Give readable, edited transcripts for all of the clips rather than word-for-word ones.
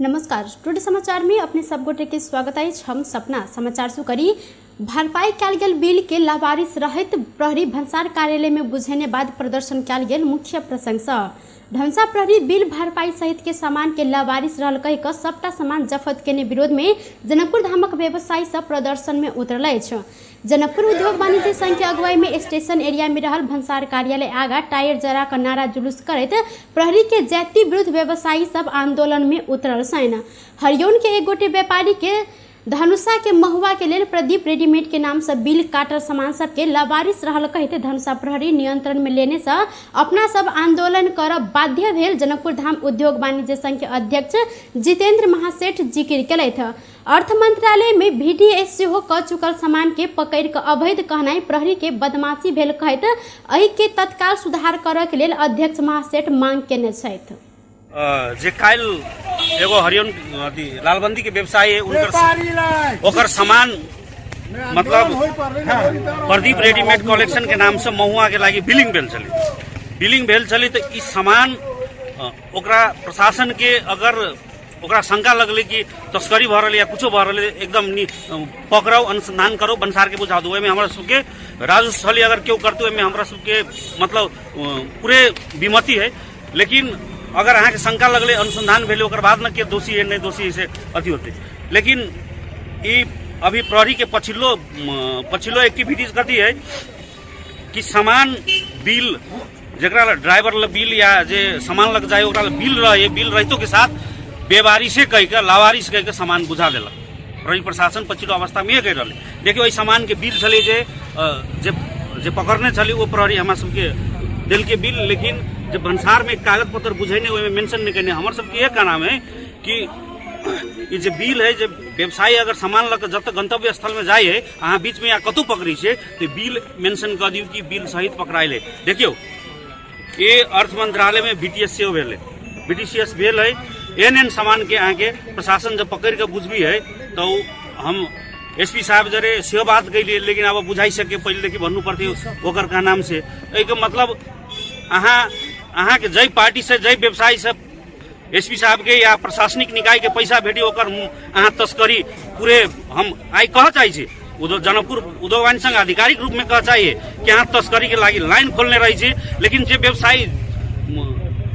नमस्कार, टुडे समाचार में अपने सब गोटे के स्वागत अछि। हम सपना समाचार शुरू करी। भरपाई कयल गेल बिल के लावारिस रहित प्रहरी भन्सार कार्यालय में बुझेने बाद प्रदर्शन कयल गेल मुख्य प्रसंग सँ धनुषा प्रहरी बिल भरपाई सहित के सामान के लावारिस रहल कहि कऽ सबटा सामान जफत केने विरोध में जनकपुर धामक व्यवसायी सब प्रदर्शन में उतरल अछि। जनकपुर उद्योग वाणिज्य संघ के अगुवाई में स्टेशन एरिया में रहल भन्सार कार्यालय आगा टायर जरा कऽ नारा जुलूस करैत प्रहरी के जैती विरुद्ध व्यवसायी सब आंदोलन में उतरल छनि। हरियौन के एक गोटे व्यापारी के धनुषा के महुआ के लेल प्रदीप रेडीमेड के नाम से बिल काटल सामान सब के लावारिस रहल कहते धनुषा प्रहरी नियंत्रण में लेने से अपना सब आंदोलन करब बाध्य भेल जनकपुर धाम उद्योग वाणिज्य संघ के अध्यक्ष जितेंद्र महासेठ जिक्र केलथि। अर्थ मंत्रालय में VDS सेहो क चुकल सामान के पकड़ के अवैध कहनाइ प्रहरी के बदमाशी भेल कहैत एहि के तत्काल सुधार करऽ के लेल अध्यक्ष महासेठ मांग केने छथि। जे काल्हि एगो हरियन अथी लालबंदी के व्यवसायी है, उनकर ओकर सामान मतलब प्रदीप रेडीमेड कलेक्शन के नाम से महुआ के लागी बिलिंग भेल छलै। बिलिंग भेल छलै तऽ ई सामान ओकरा प्रशासन के अगर ओकरा शंका लगलै कि तस्करी भऽ रहलै या कुछो भऽ रहलै, एकदम पकड़ाउ, अनुसंधान करू, भन्सार के बुझा दू। ओहिमे हमरा सबके राजस्थली अगर केओ करतै ओहिमे हमरा सबके मतलब पूरे विमति है। लेकिन अगर अहाँके शंका लगलै, अनुसंधान भेलै, ओकर बाद ने के दोषी है नहीं दोषी है से अथी होतै। लेकिन ई अभी प्रहरी के पछिलो पछिलो एक्टिविटीज कथी है कि सामान बिल जकरा ड्राइवर लग बिल या जे सामान लग जाए ओकरा लग बिल रहे, बिल रहितो के साथ बेवारिसे कहि के लावारिस कहि के सामान बुझा देलक। प्रहरी प्रशासन पछिलो अवस्था में कहि रहलै। देखियौ एहि सामान के बिल छलै जे जे जे पकड़ने छलै ओ प्रहरी हमरा सबके देलकै बिल, लेकिन जे भन्सार में कागज पत्र बुझेने ओहिमे मेंशन नहि केने। हमर सबके यह कहना है कि ई जे बिल है, जे व्यवसायी अगर सामान लऽ के जतऽ गंतव्य स्थल में जाइ है, अहाँ बीच में या कतहु पकड़ै छियै तऽ बिल मेंशन कऽ दियौ कि बिल सहित पकड़ायल है। देखियौ ये अर्थ मंत्रालय में BTS सेहो भेल है, BTCS भेल है। एहन एहन सामान के अहाँके प्रशासन जब पकड़ के बुझबी है तऽ हम एसपी साहब जरे सेहो बात कैलियै, लेकिन आब बुझाइ सके पहिले देखि भन्नु पड़तै ओकर का नाम से। एहिके मतलब अहाँ अहाँके जाहि पार्टी से जाहि व्यवसायी से एसपी साहब के या प्रशासनिक निकाय के पैसा भेटी ओकर अहाँ तस्करी पूरे हम आइ कह चाहै छी जनकपुर उद्योग वाणिज्य संघ आधिकारिक रूप में कह चाहिए कि अहाँ तस्करी के लागि लाइन खोलने रही छी, लेकिन जे व्यवसायी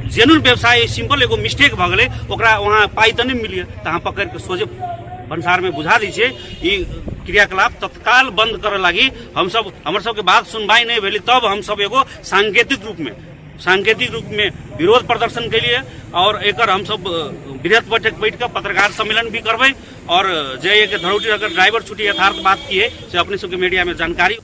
जेन्युन व्यवसायी सिंपल एगो मिस्टेक भऽ गेलै ओकरा वहाँ पाइ तऽ नहि मिलिए तऽ अहाँ पकड़ के सोझे भन्सार में बुझा दै छियै। ई क्रियाकलाप तत्काल बंद करऽ लागि हमसब हमर सबके बात सुनवाई नहि भेलै तब हमसब एगो सांकेतिक रूप में विरोध प्रदर्शन केलिए और एकर हमसब बृहत बैठक बैठ के पत्रकार सम्मेलन भी करबै और जे एक धरौटी अगर ड्राइवर छुट्टी यथार्थ बात की है से अपने सबके मीडिया में जानकारी।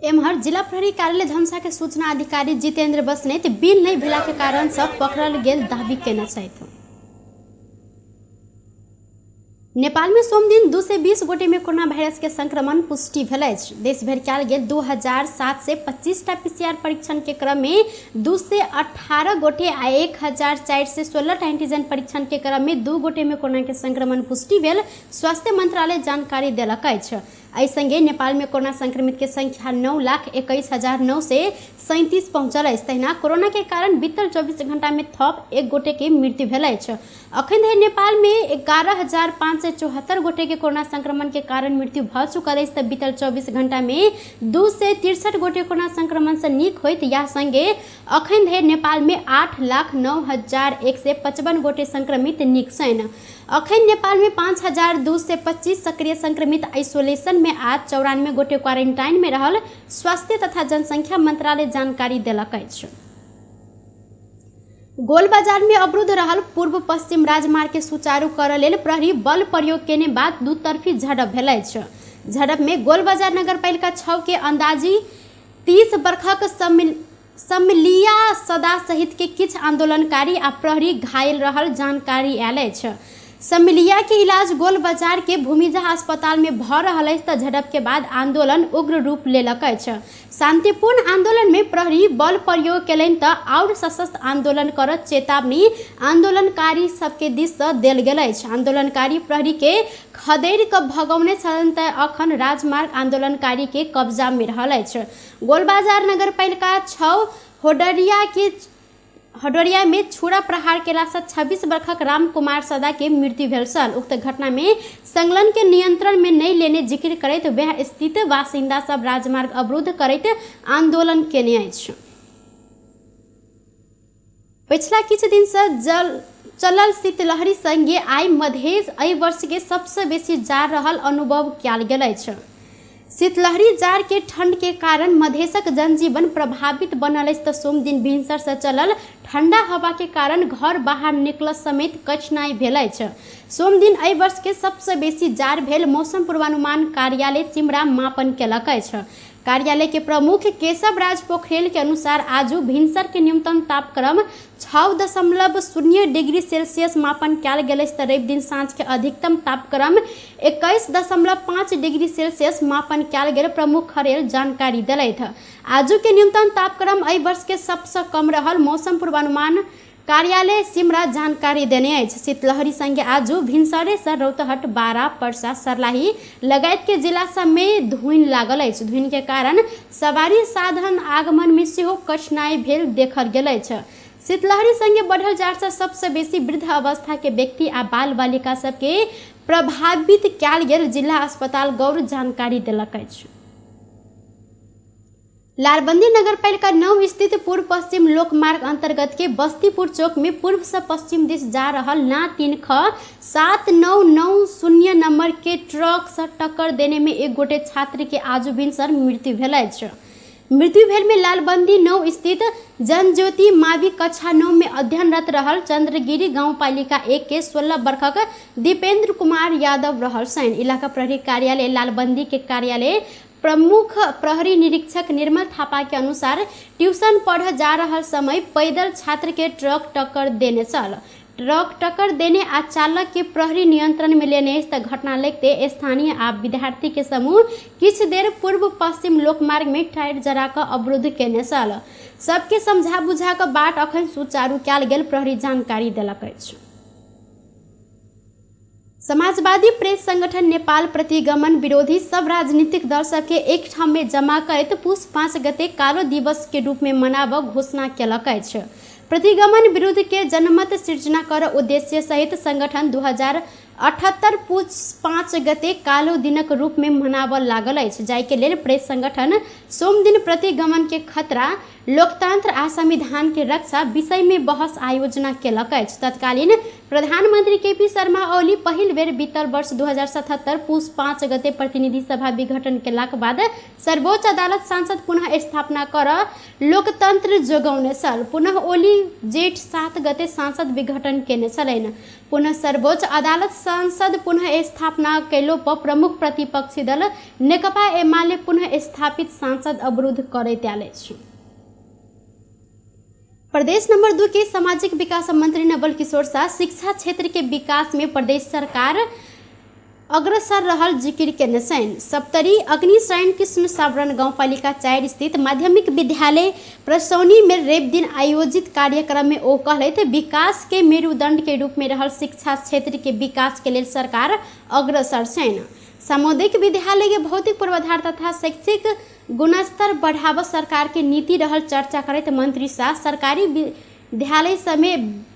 एम्हर जिला प्रहरी कार्यालय धनुषा के सूचना अधिकारी जितेंद्र बस्नेत बिल नहीं भेला के कारण सब पकड़ल गेल दावी केने छथि। नेपाल में सोमदिन 220 गोटे में कोरोना वायरस के संक्रमण पुष्टि भेल अछि। देश भरि कयल गेल 2725 टा PCR परीक्षण के क्रम में 218 गोटे आ 1416 टा एंटीजन परीक्षण के क्रम में 2 गोटे में कोरोना के संक्रमण पुष्टि भेल स्वास्थ्य मंत्रालय जानकारी देलक अछि। एहि संगे नेपाल में कोरोना संक्रमित के संख्या 9,21,937 पहुंचल अछि। तहिना कोरोना के कारण बीतल 24 घंटा में थप 1 गोटे के मृत्यु भेल अछि। अखन धरि नेपाल में 11,574 गोटे के कोरोना संक्रमण के कारण मृत्यु भऽ चुकल अछि। तऽ बीतल 24 घंटा में 263 गोटे कोरोना संक्रमण से नीक होइत या संगे अखन धरि नेपाल में 8,09,155 गोटे संक्रमित नीक छनि। अखन नेपाल में 5,225 सक्रिय संक्रमित आइसोलेशन में आ 94 गोटे क्वारेंटाइन में रहल स्वास्थ्य तथा जनसंख्या मंत्रालय जानकारी देलक अछि। गोल बाजार में अवरुद्ध रहल पूर्व पश्चिम राजमार्ग के सुचारू करऽ लेल प्रहरी बल प्रयोग केने बाद दूतरफी झड़प भेल अछि। झड़प में गोल बाजार नगरपालिका 6 के अंदाजी 30 बरखक समलिया सदा सहित के किछु आंदोलनकारी आ प्रहरी घायल रहल जानकारी आयल अछि। समलिया के इलाज गोल बाजार के भूमिजा अस्पताल में भऽ रहल अछि। तऽ झड़प के बाद आंदोलन उग्र रूप लेलक अछि। शांतिपूर्ण आंदोलन में प्रहरी बल प्रयोग केलनि तऽ आओर सशस्त्र आंदोलन करऽ चेतावनी आंदोलनकारी सबके दिस सँ देल गेल अछि। आंदोलनकारी प्रहरी के खदेड़ कऽ भगौने छलनि तऽ अखन राजमार्ग आंदोलनकारी के कब्जा में रहल अछि। गोलबाजार नगरपालिका 6 होडरिया के हडोरिया में छुरा प्रहार केला से 26 वर्षक राम कुमार सदा के मृत्यु भेल छल। उक्त घटना में संलग्न के नियंत्रण में नहीं लेने जिक्र करैत वह स्थित बासिन्दा सब राजमार्ग अवरुद्ध करैत आंदोलन केने अछि। पिछला किछु दिन से चलल शीतलहरी संगे आइ मधेश एहि वर्ष के सबसे बेसी जा रहल अनुभव कयल गेल अछि। शीतलहरी जार के ठंड के कारण मधेशक जनजीवन प्रभावित बनल अछि त सोमदिन भिनसर से चलल ठंडा हवा के कारण घर बाहर निकल समेत कठिनाई भेल अछि। सोमदिन एहि वर्ष के सबसे बेसी जार भेल मौसम पूर्वानुमान कार्यालय सिमरा मापन केलक अछि। कार्यालय के प्रमुख केशव राज पोखरेल के अनुसार आजू भिनसर के न्यूनतम तापक्रम 6.0 डिग्री सेल्सियस मापन कयल गेल अछि त रवि दिन साँझ के अधिकतम तापक्रम 21.5 डिग्री सेल्सियस मापन कयल गेल प्रमुख खरेल जानकारी देलथि। आजू के न्यूनतम तापक्रम एहि वर्ष के सबसँ कम रहल मौसम पूर्वानुमान कार्यालय सिमरा जानकारी देने अछि। शीतलहरी संगे आजू भिनसरे से रौतहट, बारा, पर्सा, सर्लाही लगायत के जिला सब में धुइन लागल अछि। धुइन के कारण सवारी साधन आगमन में सेहो कठिनाई भेल देखल गेल अछि। शीतलहरी संगे बढ़ल जाड़ से सबसे बेसी वृद्ध अवस्था के व्यक्ति आ बाल बालिका सबके प्रभावित कयल गेल जिला अस्पताल गौर जानकारी देलक अछि। लालबंदी नगरपालिका 9 स्थित पूर्व पश्चिम लोकमार्ग अंतर्गत के बस्तीपुर चौक में पूर्व से पश्चिम दिश जा रहल ना 3 ख 7990 नंबर के ट्रक से टक्कर देने में एक गोटे छात्र के आजू भिनसर मृत्यु भेल अछि। मृत्यु भेल में लालबंदी 9 स्थित जनज्योति मावी कक्षा 9 में अध्ययनरत रहल चंद्रगिरी गाउँपालिका 1 के 16 वर्षक दीपेंद्र कुमार यादव रहल छनि। इलाका प्रहरी कार्यालय लालबंदी के कार्यालय प्रमुख प्रहरी निरीक्षक निर्मल थापा के अनुसार ट्यूशन पढ़ जा रहल समय पैदल छात्र के ट्रक टक्कर देने छल। ट्रक टक्कर देने आ चालक के प्रहरी नियंत्रण में लेने अछि त घटना लगते स्थानीय आ विद्यार्थी के समूह किछु देर पूर्व पश्चिम लोकमार्ग में टायर जरा कऽ अवरुद्ध केने छल। सबके समझा बुझा कऽ बाट अखन सुचारू कयल गेल प्रहरी जानकारी देलक अछि। समाजवादी प्रेस संगठन नेपाल प्रतिगमन विरोधी सब राजनीतिक दल सबके एक ठाम में जमा करैत पुस 5 गते कालो दिवस के रूप में मनाब घोषणा केलक अछि। प्रतिगमन विरुद्ध के जनमत सृजना कर उद्देश्य सहित संगठन 2078 पुस 5 गते कालो दिनक रूप में मनाब लागल अछि। जाहि के लेल प्रेस संगठन सोमदिन प्रतिगमन के खतरा, लोकतंत्र आ संविधान के रक्षा विषय में बहस आयोजना केलक अछि। तत्कालीन प्रधानमंत्री केपी शर्मा ओली पहिल बेर बीतल वर्ष 2077 पुस 5 गते प्रतिनिधि सभा विघटन केलाक बाद सर्वोच्च अदालत सांसद पुनः स्थापना कर लोकतंत्र जोगौने छल। पुनः ओली जेठ 7 गते सांसद विघटन केने छलनि। पुनः सर्वोच्च अदालत सांसद पुनः स्थापना केलो पर प्रमुख प्रतिपक्षी दल नेकपा एमाले पुनः स्थापित सांसद अवरुद्ध करैत आयल अछि। प्रदेश नंबर 2 के सामाजिक विकास मंत्री नवल किशोर शाह शिक्षा क्षेत्र के विकास में प्रदेश सरकार अग्रसर रहल जिक्र केने छनि। सप्तरी अग्निशयन कृष्ण सावरण गाउँपालिका 4 स्थित माध्यमिक विद्यालय प्रसौनी में रवि दिन आयोजित कार्यक्रम में ओ कहलथि विकास के मेरुदंड के रूप में रहल शिक्षा क्षेत्र के विकास के लेल सरकार अग्रसर छनि। सामुदायिक विद्यालय के भौतिक पूर्वाधार तथा शैक्षिक गुणस्तर बढ़ाव सरकार के नीति रहल चर्चा करैत मंत्री शाह सरकारी विद्यालय समेत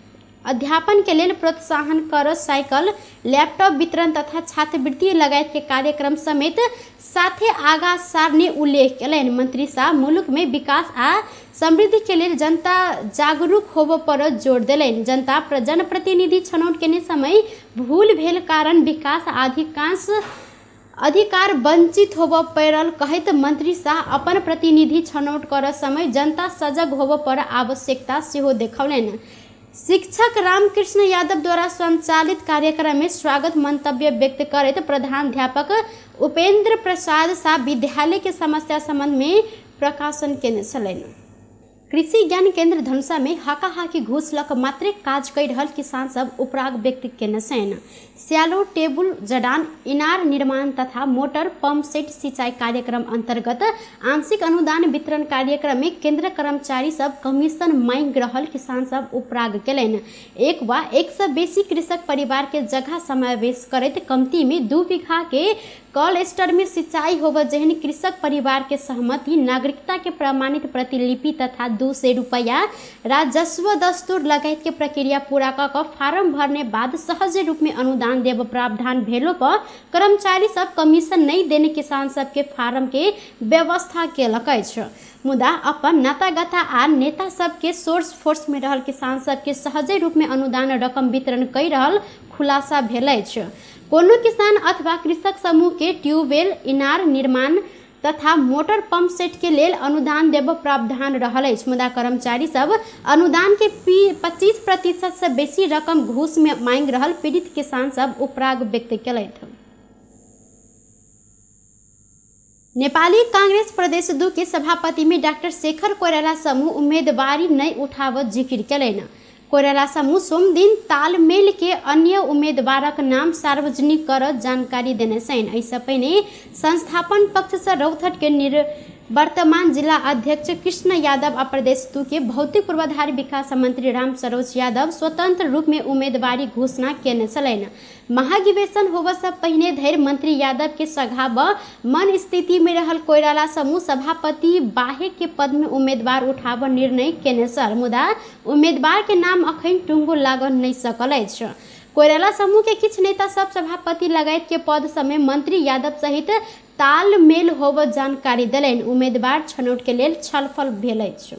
अध्यापन के लेल प्रोत्साहन कर साइकिल, लैपटॉप वितरण तथा छात्रवृत्ति लगायत के कार्यक्रम समेत साथे आगा सारने उल्लेख केलनि। मंत्री शाह मुल्क में विकास आ समृद्धि के लेल जनता जागरूक होबय पर जोर देलनि। जनता जनप्रतिनिधि छनौट केने समय भूल भेल कारण विकास अधिकांश अधिकार वंचित होबय पड़ल कहैत मंत्री शाह अपन प्रतिनिधि छनौट कर समय जनता सजग होबय पर आवश्यकता सेहो देखौलनि। शिक्षक रामकृष्ण यादव द्वारा संचालित कार्यक्रम में स्वागत मंतव्य व्यक्त करैत प्रधानाध्यापक उपेंद्र प्रसाद शाह विद्यालय के समस्या संबंध में प्रकाशन केने छलनि। कृषि ज्ञान केंद्र धनुषा में हाकाहाकी घूस लक मात्रे काज कर रहल किसान सब उपराग व्यक्त केने छनि। स्यालो टेबुल जडान इनार निर्माण तथा मोटर पंप सेट सिंचाई कार्यक्रम अंतर्गत आंशिक अनुदान वितरण कार्यक्रम में केंद्र कर्मचारी सब कमीशन मांग रहल किसान सब उपराग केलनि। एक वा एक से बेसी कृषक परिवार के जगह समावेश करैत कमती में 2 बीघा के कल स्टर में सिंचाई होव जेहन कृषक परिवार के सहमति, नागरिकता के प्रमाणित प्रतिलिपि तथा 200 रुपैयाँ राजस्व दस्तुर लगायत के प्रक्रिया पूरा क क फारम भरने बाद सहज रूप में अनुदान देब प्रावधान भेलो पर कर्मचारी सब कमीशन नहीं देने किसान सबके फारम के व्यवस्था केलक अछि। मुदा अपन नातागता आ नेता सबके सोर्स फोर्स में रहल किसान सबके सहजे रूप में अनुदान रकम वितरण कई रहल खुलासा भेल अछि। कोनो किसान अथवा कृषक समूह के ट्यूबवेल इनार निर्माण तथा मोटर पंप सेट के लेल अनुदान देब प्रावधान रहल अछि। मुदा कर्मचारी सब अनुदान के 25% से बेसी रकम घूस में मांगि रहल पीड़ित किसान सब उपराग व्यक्त केलथि। नेपाली कांग्रेस प्रदेश 2 के सभापति में डाक्टर शेखर कोइराला समूह उम्मीदवारी नहीं उठावत जिकिर केलनि। कोइराला समूह सोमदिन तालमेल के अन्य उम्मीदवारक नाम सार्वजनिक कर जानकारी देने छनि। एहिसँ पहिने संस्थापन पक्ष से रौतहट के वर्तमान जिला अध्यक्ष कृष्ण यादव आ प्रदेश 2 के भौतिक पूर्वाधार विकास मंत्री राम सरोज यादव स्वतंत्र रूप में उम्मीदवारी घोषणा केने छलनि। महाधिवेशन होबय से पहिने धरि मंत्री यादव के सघाब मन स्थिति में रहल कोइराला समूह सभापति बाहेक के पद में उम्मीदवार उठाब निर्णय केने छल। मुदा उम्मीदवार के नाम अखन टुंगो लागल नहीं सकल अछि। कोइराला समूह के किछु नेता सब सभापति लगायत के पद समय मंत्री यादव सहित तालमेल होबय जानकारी देलनि। उम्मीदवार छनौट के लेल छलफल भेल अछि।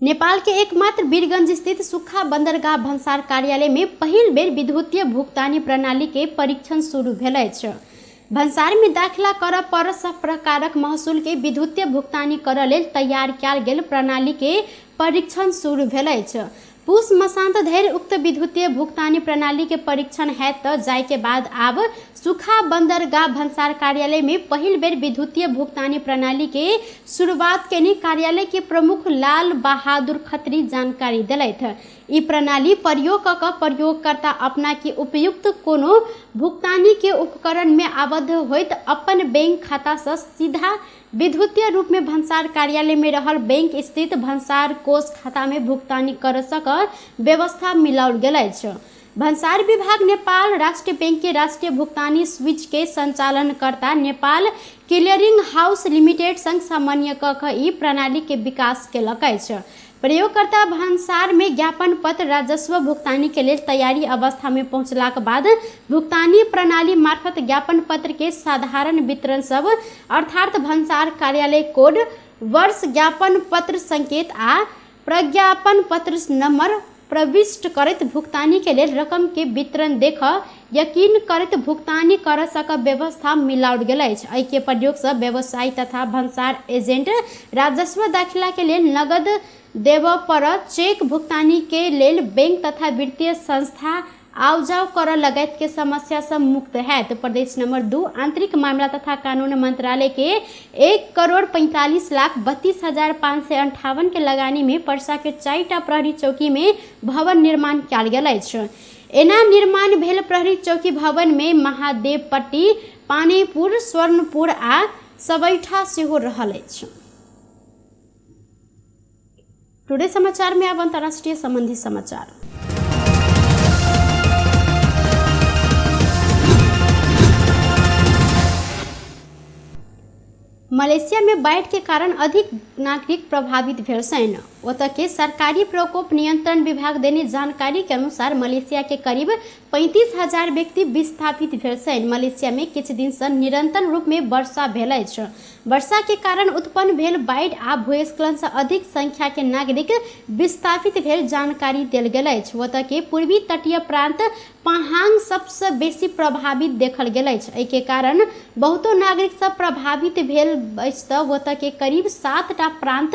नेपाल के एकमात्र वीरगंज स्थित सुखा बंदरगाह भन्सार कार्यालय में पहिल बेर विद्युतीय भुगतानी प्रणाली के परीक्षण शुरू भेल अछि। भन्सार में दाखिला करऽ पर सब प्रकारक महसूल के विद्युतीय भुगतानी करऽ लेल तैयार कयल गेल प्रणाली के परीक्षण शुरू भेल अछि। पुष मसान्त धरि उक्त विद्युतीय भुगतानी प्रणाली के परीक्षण हैत त जाय के बाद आब सुखा बंदरगाह भन्सार कार्यालय में पहिल बेर विद्युतीय भुगतानी प्रणाली के शुरुआत केने कार्यालय के प्रमुख लाल बहादुर खत्री जानकारी देलथि। ई प्रणाली प्रयोग क क प्रयोगकर्ता अपना के उपयुक्त कोनो भुगतानी के उपकरण में आबद्ध होइत अपन बैंक खाता से सीधा विद्युतीय रूप में भन्सार कार्यालय में रहल बैंक स्थित भन्सार कोष खाता में भुगतानी कर सक व्यवस्था मिलाओल गेल अछि। भन्सार विभाग नेपाल राष्ट्रीय बैंक के राष्ट्रीय भुगतानी स्विच के संचालनकर्ता नेपाल क्लियरिंग हाउस लिमिटेड संग समन्वय क क ई प्रणाली के विकास केलक अछि। प्रयोगकर्ता भन्सार में ज्ञापन पत्र राजस्व भुगतानी के लेल तैयारी अवस्था में पहुंचलाक बाद भुगतानी प्रणाली मार्फत ज्ञापन पत्र के साधारण वितरण सब अर्थात भन्सार कार्यालय कोड वर्ष ज्ञापन पत्र संकेत आ प्रज्ञापन पत्र नंबर प्रविष्ट करैत भुगतानी के लेल रकम के वितरण देख यकीन करैत भुगतानी कर सक व्यवस्था मिलाओल गेल अछि। एहि के प्रयोग से व्यवसायी तथा भन्सार एजेंट राजस्व दाखिला के लेल नगद देव पर चेक भुगतानी के लेल बैंक तथा वित्तीय संस्था आउजाउ कर लगायत के समस्या से मुक्त हैत। प्रदेश नंबर 2 आंतरिक मामला तथा कानून मंत्रालय के 1,45,32,558 के लगानी में पर्सा के 4टा प्रहरी चौकी में भवन निर्माण कयल गेल अछि। एना निर्माण भेल प्रहरी चौकी भवन में महादेवपट्टी, पानीपुर, स्वर्णपुर आ सबैठा सेहो रहल अछि। टुडे समाचार में अब अंतर्राष्ट्रीय संबंधी समाचार। मलेशिया में बाढ़ के कारण अधिक नागरिक प्रभावित भेल छनि। ओतऽ के सरकारी प्रकोप नियंत्रण विभाग देने जानकारी के अनुसार मलेशिया के करीब 35,000 व्यक्ति विस्थापित भेल छनि। मलेशिया में किछु दिन से निरंतर रूप में वर्षा भेल अछि। वर्षा के कारण उत्पन्न भेल बाढ़ि आ भूस्खलन से अधिक संख्या के नागरिक विस्थापित भेल जानकारी देल गेल अछि। ओतऽ के पूर्वी तटीय प्रांत पहांग सबसे बेसी प्रभावित देखल गेल अछि। एहि के कारण बहुतो नागरिक सब प्रभावित भेल अछि तऽ ओतऽ के करीब 7टा प्रांत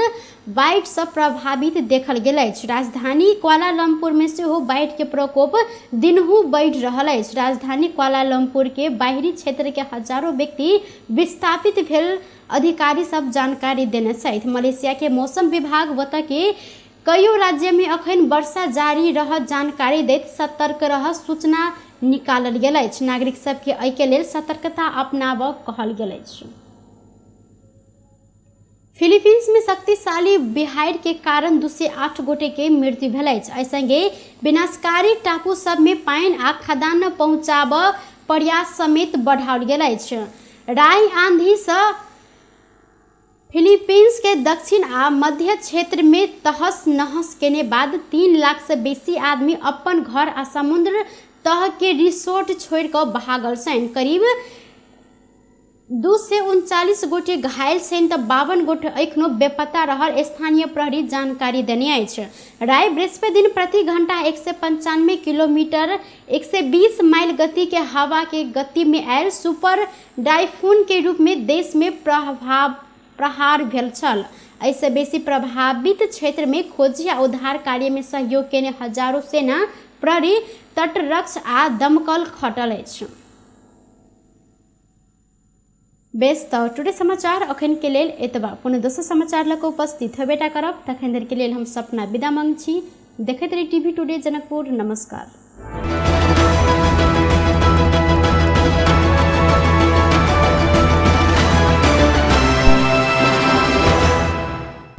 बाढ़ि से प्रभावित देखल गेल अछि। राजधानी क्वालालंपुर में सेहो बाढ़ि के प्रकोप दिनहु बढ़ि रहल अछि। राजधानी क्वालालंपुर के बाहरी क्षेत्र के हजारों व्यक्ति विस्थापित भेल अधिकारी सब जानकारी देने छथि। मलेशिया के मौसम विभाग ओतऽ के कईयो राज्य में अखन वर्षा जारी रहत जानकारी दैत सतर्क रह सूचना निकालल गेल अछि। नागरिक सबके एहि के लेल सतर्कता अपनाबऽ कहल गेल अछि। फिलीपींस में शक्तिशाली बिहार के कारण 208 गोटे के मृत्यु भेल अछि। एहि संगे विनाशकारी टापू सब में पानि आ खाद्यान्न पहुंचाबऽ प्रयास समेत बढ़ाओल गेल अछि। राई आंधी से फिलीपींस के दक्षिण आ मध्य क्षेत्र में तहस नहस केने बाद 3 लाख से बेसी आदमी अपन घर आ समुद्र तह के रिसोर्ट छोड़ कऽ भागल छनि। करीब 239 गोटे घायल छनि तऽ 52 गोटे एखनो बेपत्ता रहल स्थानीय प्रहरी जानकारी देने अछि। राय बृहस्पति दिन प्रति घंटा 195 किलोमीटर 120 माइल गति के हवा के गति में आयल सुपर डाइफून के रूप में देश में प्रहार भेल छल। एहिसँ बेसी प्रभावित क्षेत्र में खोजी आ उद्धार कार्य में सहयोग केने हजारों सेना, प्रहरी, तटरक्ष आ दमकल खटल अछि। बेस तऽ टुडे समाचार अखन के लेल एतबा। पुनः दोसर समाचार लऽ कऽ उपस्थित होबेटा करब। तखन धरि के लेल हम सपना विदा मांग छी। देखैत रही टीवी टुडे जनकपुर। नमस्कार।